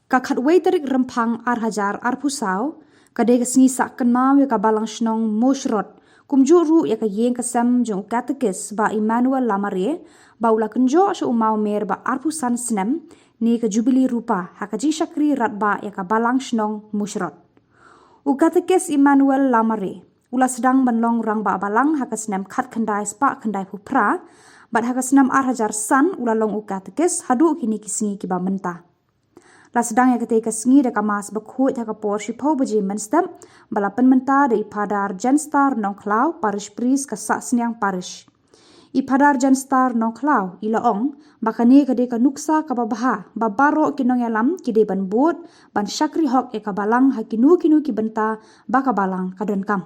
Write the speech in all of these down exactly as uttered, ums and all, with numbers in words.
Ka khatwei tarik Rymphang ar hajar arphew saw, ka dei ka sngi sah kynmaw ïa ka Balang Shnong Moshrot, kumjuh ruh ïa ka ïing ka sem jong u Katekis Bah Emmanuel Lamare, ba u la kynjoh sha u mawmer ba arphew san snem, ne ka Jubili Rupa, ha ka jingshakri radbah ïa ka Balang Shnong Moshrot. U Katekis Emmanuel Lamare u la sdang ban long rangbah balang ha ka snem khatkhyndai spah khyndaiphew phra, bad ha ka snem ar hajar san u la long u Katekis haduh kine ki sngi kiba mynta. La sdang ïa katei ka sngi da ka Mass bakhuid ha ka por shiphew baje mynstep, ba la pynmynta da i Phadar Jenstar Nongkhlaw, Parish Priest ka Sahsniang Parish. I Phadar Jenstar Nongkhlaw i la ong ba kane ka dei ka nuksa kaba bha ba baroh ki nongïalam ki dei ban bud ban shakri hok ïa ka Balang ha kino kino ki bynta ba ka Balang ka donkam.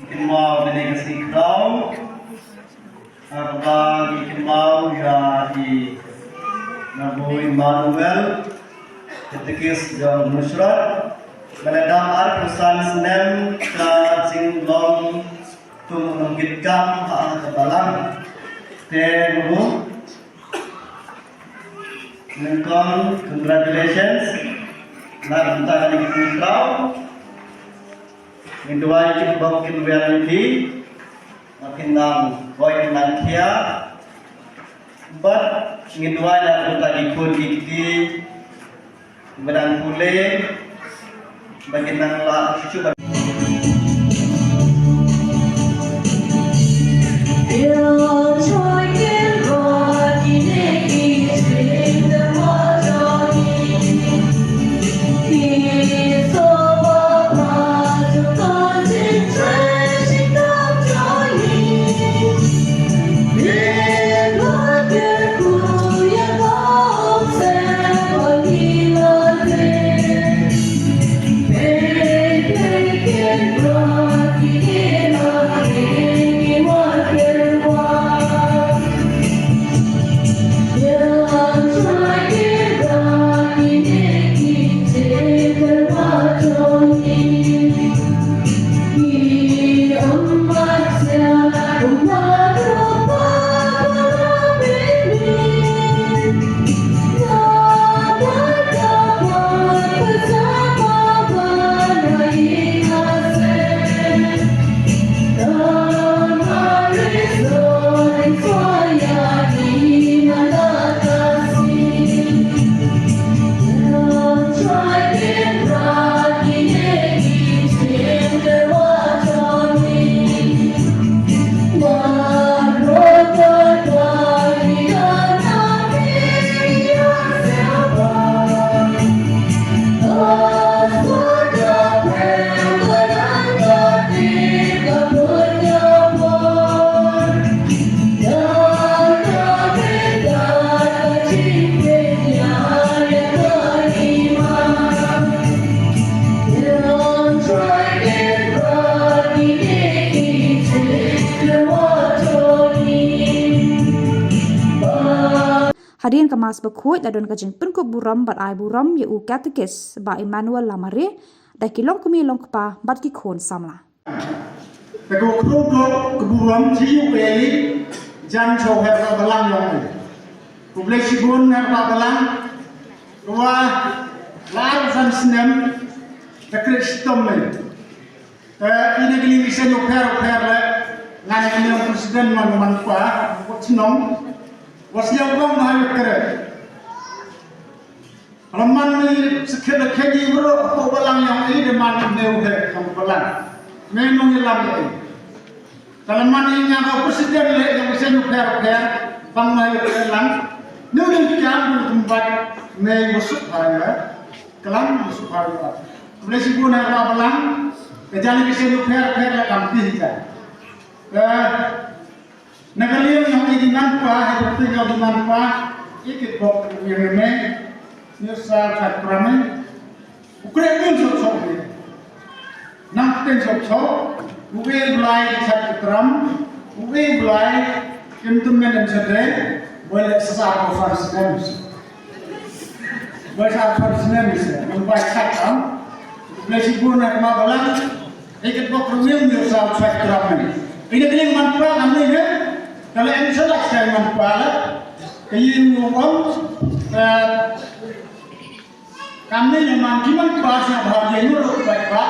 Kynmaw mynne ka sngi khraw, ha kaba ngi kynmaw ïa i Nongbuh Emmanuel, Katekis jong Moshrot, ba la dap arphew san snem ka jinglong kum u nongkitkam ha ka Balang. Te Nongbuh, nyngkong, congratulations na ka bynta kane ka sngi khraw. Ngi duwai ïa ki ba kin wer ïa ki, ba kin nang boi kin nang khia. Bad ngi duwai na ka bynta ki khun ki kti ba dang pule, ba kin nang lah shuh. Hadien ka Mass Bakhuid la don ka jingpynkup burom bad ai burom ïa u Katekist Bah Emmanuel Lamare da ki longkmie longkpa bad ki khun samla. Te ko khrup dok ka burom chi ïu ei jan chow her ka balang yong ei. Khublei shibun her ka balang. Kwa lar san snem da Kristom ei. Te ina gili ngi sen u pher u pher le ngan gili president man man pa ko chnong. Was yau bang ma yu kere. Laman ni sekhe la khe ni bro ko balang yong i de man ne u he ko balang. Me nong i lam i. Ka laman ni nga ko president le yong sen u pher u pher bang ma yu kere lang. Nu ni kiam du tempat me u suk ha ya. Kalam u suk ha ya. Khublei shibun ha ka balang. Ka jani ki sen u pher u pher la kam pi ja. Ka Na ka liang yong i di man pa, ha ka phi yong di man pa, i kit bok yong i me, ni sa chat prame. U kre ni sok sok ni. Nang ten sok sok, u e blai i chat pram, u e blai, im tum men em sa dre, bole sa sa ko far snem. Bole sa far snem se, man bai chat am. Blai shibun ha ka balang. Ikat bok rumiang ni sa sa kerap ni. Ini kali man pa kami ni. Kalau yang salah saya man pa lah. Kayu ngomong, eh, kami ni man ki man pa sa bahagia ni ro bai pa.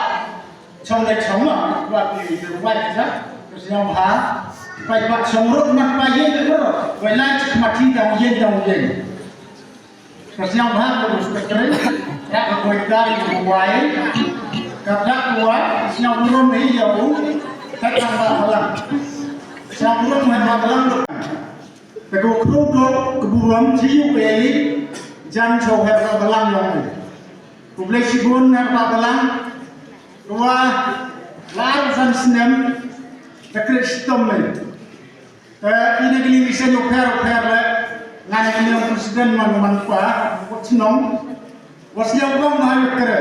Chong dai chong ma, wa ki bai sa. Terus yang ha, bai pa chong ro man pa ye ro. Bai lai cik mati dang ye dang ye. Ka sñiaw bha ka Secretary, ka koitar ka wai, ka dak wa, sñiaw burom hi ya u, ka tang ba halang. Sñiaw burom hi ba halang. Ka ko kru ko ka burom chi yu e, jan cho her ba halang yong. Khublei shibun her ba halang. Wa lar san snem, ka Kristom me. Eh, ina gili ngi sen u pher u pher le, ngan gili ong president man man pa, wat sinong, was yau bang ma yu kere.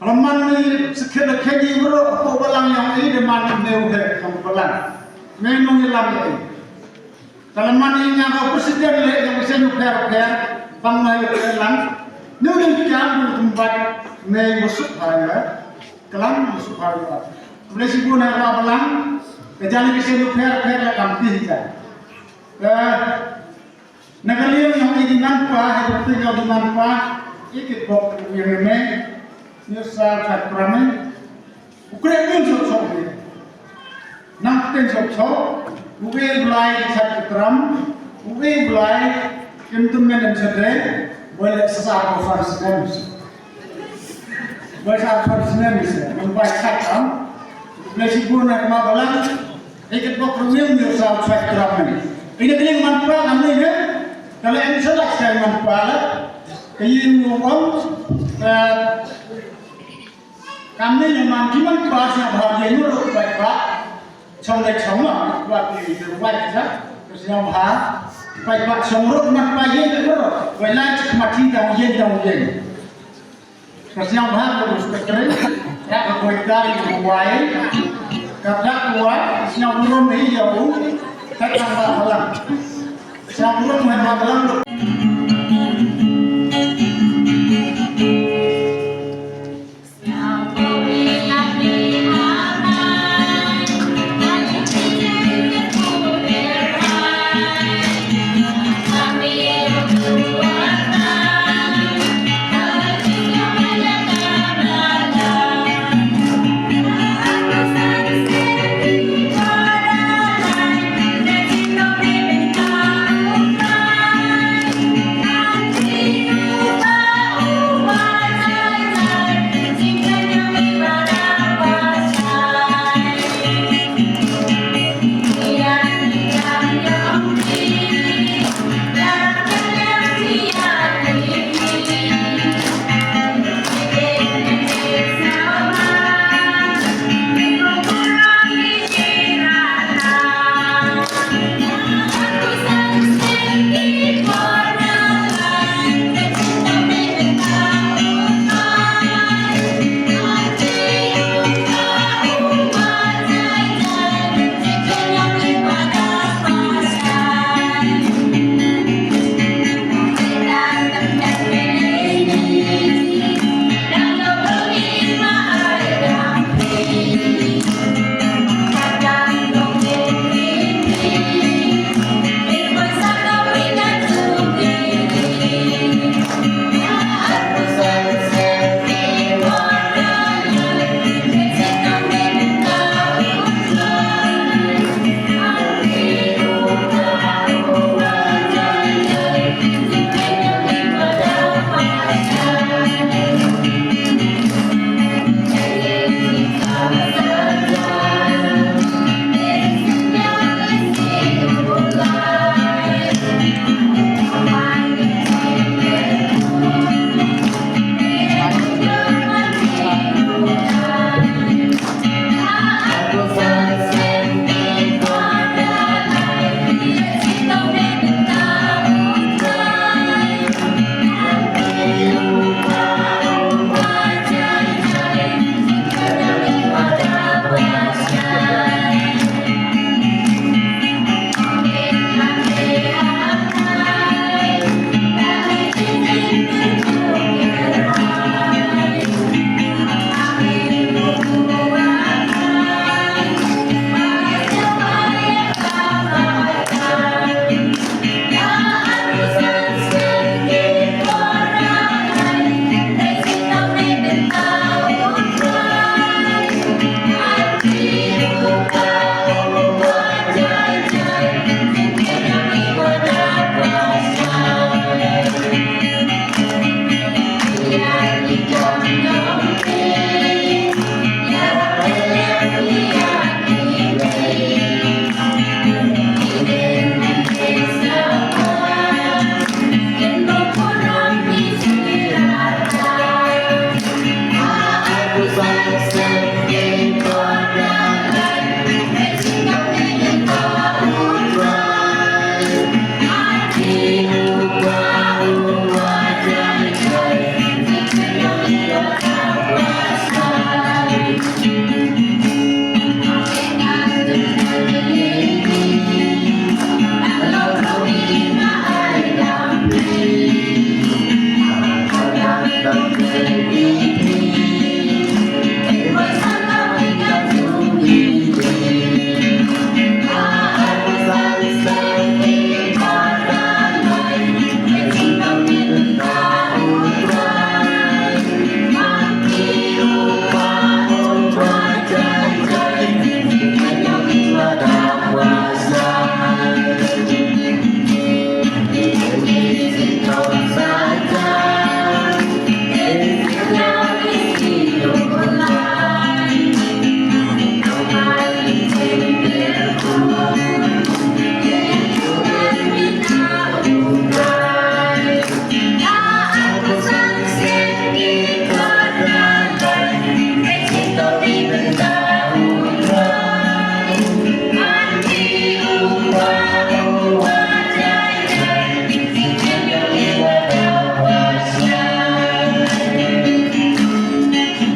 Laman ni sekhe la khe ni bro, ko balang yong i de man ne u he, ko balang. Me nong i lam i. Laman ni nga ko president le, yong sen u pher u pher, bang ma yu kere lang. Nu ni kiam du tempat, me u suk ha ya. Kalam suk ha yu. Khublei shibun ha ka balang, ka jani ki sen u pher pher la kam pi hi ja. Eh, na ka liang yong i di man pa, ha ka liang yong i di man pa, i kit bok yong i me, ni sa chat prame. U kre ni sok sok ni. Nang ten sok sok, u e blai chat pram, u e blai, im tum men em sa dre, bole sa sa ko far snem. Bai sa far snem se, man bai sa kam. Blai shibun ha ka balang. Ikat bok rumiang ni sa sa kerap ni. Ini kali man pa kami ni. Kalau yang salah saya man pa lah. Kayu ngomong, eh, kami ni man ki man pa sa bahagia ni ro bai pa. Chong dai chong ma, wa ki bai sa. Terus yang ha, bai pa chong ro man pa ye ro. Bai lai cik mati dang ye dang ye. Ka sñiaw bha ka Secretary, ka koitar ka wai, ka dak wa, sñiaw burom hi ya u, ka tang ba halang. Sñiaw burom hi ba halang.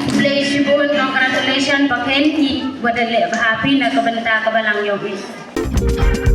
Khublei shibun, congratulations, ba phin ïa wat da leh bha phi na ka bynta ka balang ïong i.